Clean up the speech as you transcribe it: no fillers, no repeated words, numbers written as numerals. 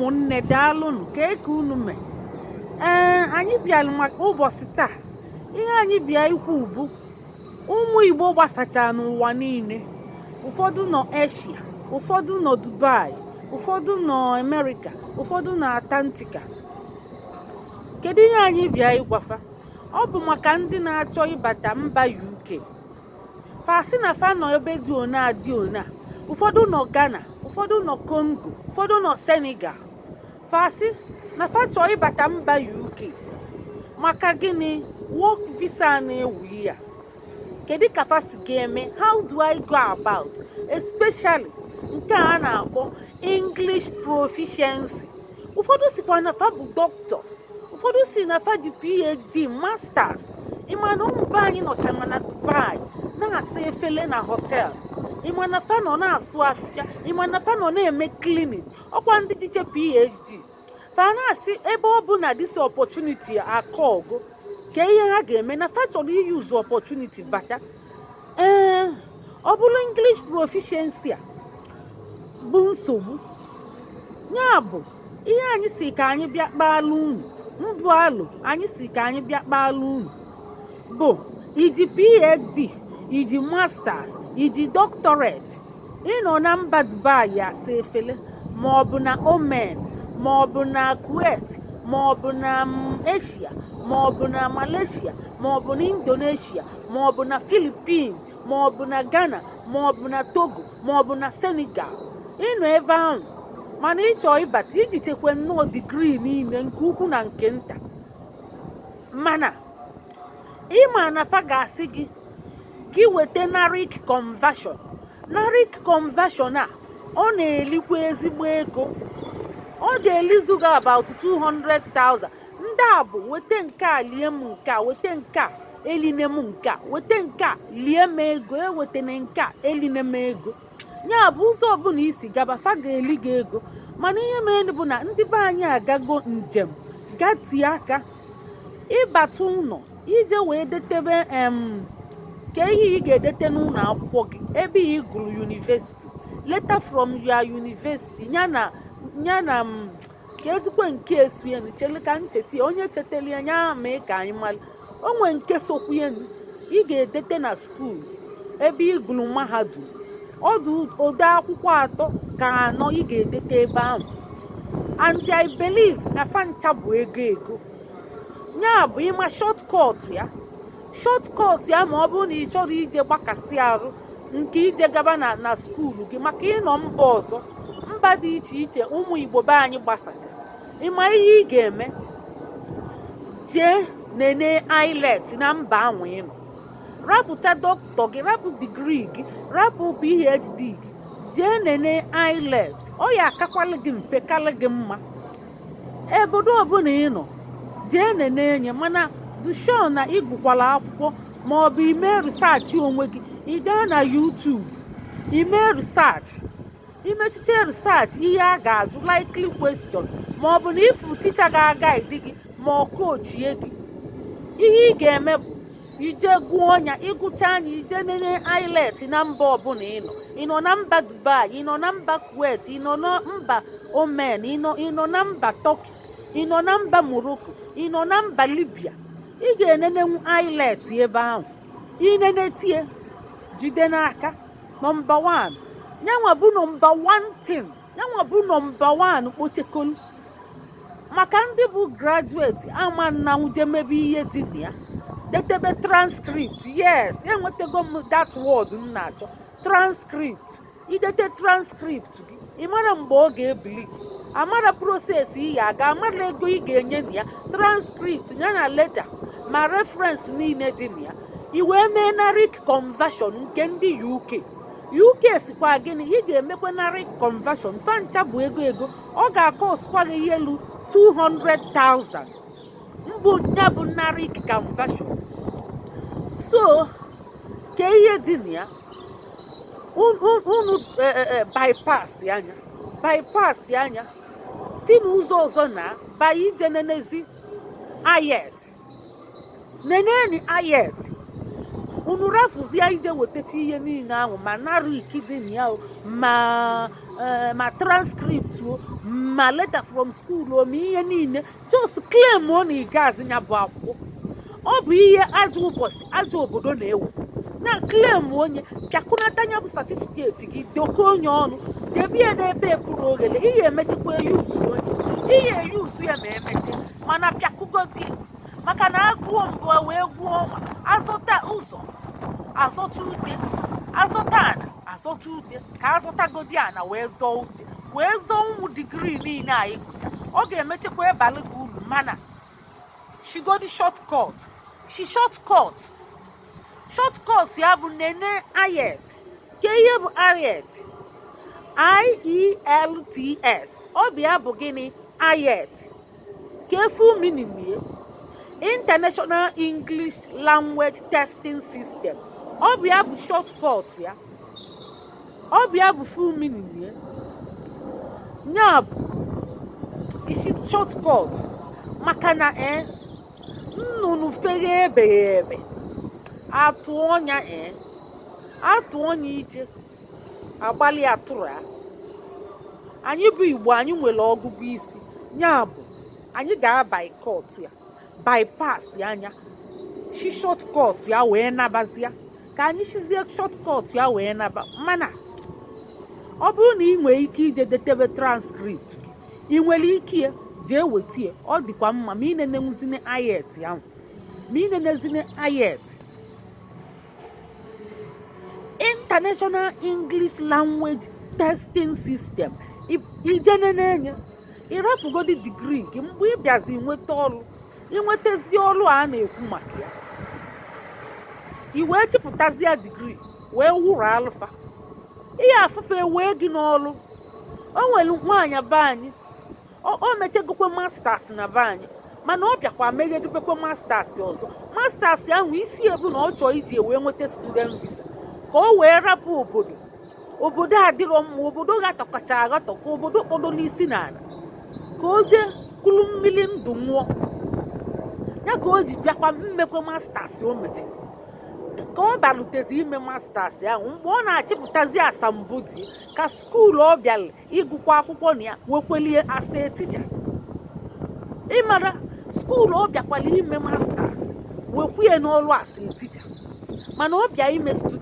Ụmụnne, daalụnụ. Kee ka unu mee? Ee, anyị bịara maka ụbọchị taa. Ihe anyị bịa ikwu bụ ụmụ Igbo gbasachara n'ụwa niile. Ụfọdụ nọ Asia, ụfọdụ nọ Dubai, ụfọdụ nọ Amerịka, ụfọdụ nọ Antarctica. Kedu ihe anyị bịa ịgwafa? Ọ bụ maka ndị na-achọ ịbata mba UK. Fa sị na fa nọ ebe dị ona dị ona. Ụfọdụ nọ Ghana, ụfọdụ nọ Congo, ụfọdụ nọ Senegal. Fa sị na fa chọọ ịbata mba UK. Maka gịnị? Work visa na-ewu ya. Kedu ka fa si ga-eme? How do I go about, especially nke a na-akpọ English proficiency? Ụfọdụ sikwa na fa bụ dọkịta, ụfọdụ si na fa ji PhD, masters. Ịma na ụmụ be anyị nọcha na Dubai na-asa efele na hotel? Ịma na fa nọ na-asụ afịfịa? Ịma na fa nọ na-eme cleaning? Ọkwa ndị jiche PhD, fa na-asị ebe ọ bụ na this opportunity aka ọgụ ka ihe ha ga-eme na fa chọrọ iyuzu opportunity bata. Ee, ọ bụrụ English proficiency a bụ nsogbu ya, bụ ihe anyị si ka anyị bịa kpalụ unu. Mbụ alụ anyị si ka anyị bịa kpalụ unu bụ iji PhD, iji masters, iji doctorate, ịnọ na mba Dubai asa efele, ma ọ bụ na Oman, ma ọ bụ na Kuwait, ma ọ bụ na Asia, ma ọ bụ na Malaysia, ma ọ bụ na Indonesia, ma ọ bụ na Philippines, ma ọ bụ na Ghana, ma ọ bụ na Togo, ma ọ bụ na Senegal, ịnọ ebe ahụ mana ịchọ ịbata, iji chekwa nnọọ degree niile nke ukwu na nke nta, mana ịma na fa ga-asị gị gị weta NARIC conversion. NARIC conversion a, ọ na-elikwa ezigbo ego. Ọ ga-elizu gị about 200,000. Ndị a bụ weta nke a, lie m nke a, weta nke a, eline m nke a, weta nke a, lie m ego, ewetana nke a, eline m ego. Ya bụ ụzọ ọbụla isi gaba, fa ga-eli gị ego. Mana ihe mere bụ na ndị be anyị agago njem gatie aka ịbata ụlọ ije wee detebe ka ihe ị ga-edete n'ụlọ akwụkwọ gị ebe ị gụrụ university, letter from your university, ya na m ka ezikwe nke esuenu. Chele ka ncheta ya. Onye chetara ya, ya mee ka anyị mara. O nwee nke sokwuenu ị ga-edete na school ebe ị gụrụ mahadum. Ọdụ ode akwụkwọ atọ ka anọ ị ga-edete ebe ahụ, and I believe na fancha bụ ego ego. Ya bụ ịma shortcut ya, shortcut ya, ma ọ bụrụ na ị chọrọ ije gbakasị arụ nke ije gaba na school gị maka ịnọ mba ọzọ, mba dị iche iche ụmụ Igbo be anyị gbasacha. Ịma ihe ị ga-eme? Jee nene IELTS na mba ahụ ị nọ. Rapụta dọkịta gị, rapụ degree gị, rapụ PhD gị, jee nene IELTS. Ọ ya akakwala gị mfe, kalị gị mma. Obodo ọbụla ị nọ, jee nene enye, mana dusho na ịgụkwala akwụkwọ ma ọ bụ ime research onwe gị. Ị gaa na YouTube, ime research, imechiche research ihe a ga-ajụ, likely question, ma ọ bụ na ifu teacher ga-agaidi gị ma ọ kochie gị. Ihe ị ga-eme bụ ije gụọ ya, ịgụcha anya, ije nene IELTS na mba ọbụla ị nọ. Ị nọ na mba Dubai, ị nọ na mba Kuwait, ị nọ na mba Oman, ị nọ na mba Turkey, ị nọ na mba Morocco, ị nọ na mba Libya, ị ga-enenenwu IELTS ebe ahụ. Inenetie, jide n'aka number 1. Nyanwa bụ number 1 thing, yanwa bụ number 1 kpochekolu maka ndị bụ graduate ama nnanwụ jemebe ihe dị na ya, detebe transcript. Yes, enwetago m that word m na-achọ, transcript. Idete transcript gị, ị mara mgbe ọ ga-ebili gị, amara process ị ya aga, amara ego ị ga-enye na ya. Transcript ya na letter ma reference niile dị na ya, i wee mee NARIC conversion nke ndị UK. UK sikwa gịnị? Ị ga-emekwa NARIC conversion. Fancha bụ ego ego. Ọ ga-akọskwa gị ihe elu 200,000 mbụ ya bụ NARIC conversion. So ka ihe dị na ya, unu bypass anya, bypass anya, si n'ụzọ ọzọ na banye ije nenezi IELTS. Neneni IELTS, unu rafụzie ije wetacha ihe niile ahụ, ma NARIC dị na ya o, ma Ma transcript o, ma letter from school o, ma ihe niile, just claim o na ị gaazị ya bụ akwụkwọ. Ọ bụ ihe ajọ ụbọchị, ajọ obodo na-ewe na claim. Onye pịakụnata ya bụ certificate gị, doko onye ọnụ, debe ya n'ebe eburu oghele. Ihe emechakwa eyuzu onye, ihe eyuzu ya ma emeche, mana pịakụgodi, maka na agụọ mbụ wee gụọ ọnwa. Azọta ụzọ, azọta ute, azọta ana, azọta ute. Ka azọtagodi ana wee zọọ ute, wee zọọ ụmụ degree niile anyị gụcha, ọ ga-emechakwa ịbalị gị uru. Mana shigodi shortcut, shi shortcut. Shortcut ya bụ nene IELTS. Ke ihe bụ IELTS? IELTS. Ọ bụ ya bụ gịnị? IELTS ke full meaning ye International English Language Testing System. Ọ bụ ya bụ shortcut ya, ọ bụ ya bụ full meaning ye. Ya bụ isi shortcut, maka na nnụnụ feghe ebeghị ebe atụ ọnya, atụ ọnya ije agbalị atụrụ ya. Anyị bụ Igbo, anyị nwere ọgụgụ isi. Ya bụ anyị ga-abaikọt ya, bypass ya anya, shi shortcut ya wee nabazia. Ka anyị shizie shortcut ya wee naba. Mana ọ bụrụ na ị nwee ike ije detebe transcript gị, ị nwere ike ya jee weta ya, ọ dịkwa mma. Ma ị nenewuzine IELTS ahụ, ma ị nenezine IELTS, International English Language Testing System, ijene na-enye, ịrapụgodi degree gị. Mgbe ị bịazi nweta ọrụ, inwetazi ọrụ a na-ekwu maka ya, i wee chịpụtazie degree wee wụrụ alụfa ihe afụfe wee gị n'ọrụ. O nwere nwaanyị be anyị, o mechagokwe masters na be anyị, mana ọ bịakwa meghedubekwe masters ọzọ. Masters ahụ, isi ebu na ọ chọọ iji wee nweta student visa ka o wee rapụ obodo. Obodo adịrọ mma, obodo ghatọkacha aghatọ, ka obodo kpọdo n'isi n'ala, ka o jee kulu mmiri ndụ nwụọ ya. Ka o ji bịakwa mmekwe masters o mechego, ka ọ balutezi ime masters ahụ, mgbe ọ na-achịpụtazi asambodo, ka school ọ bịara ịgụkwa akwụkwọ na ya nwekwelie as a teacher. Ịmara school ọ bịakwala ime masters, wekwu ya n'ọrụ as a teacher, mana ọ bịa ime student.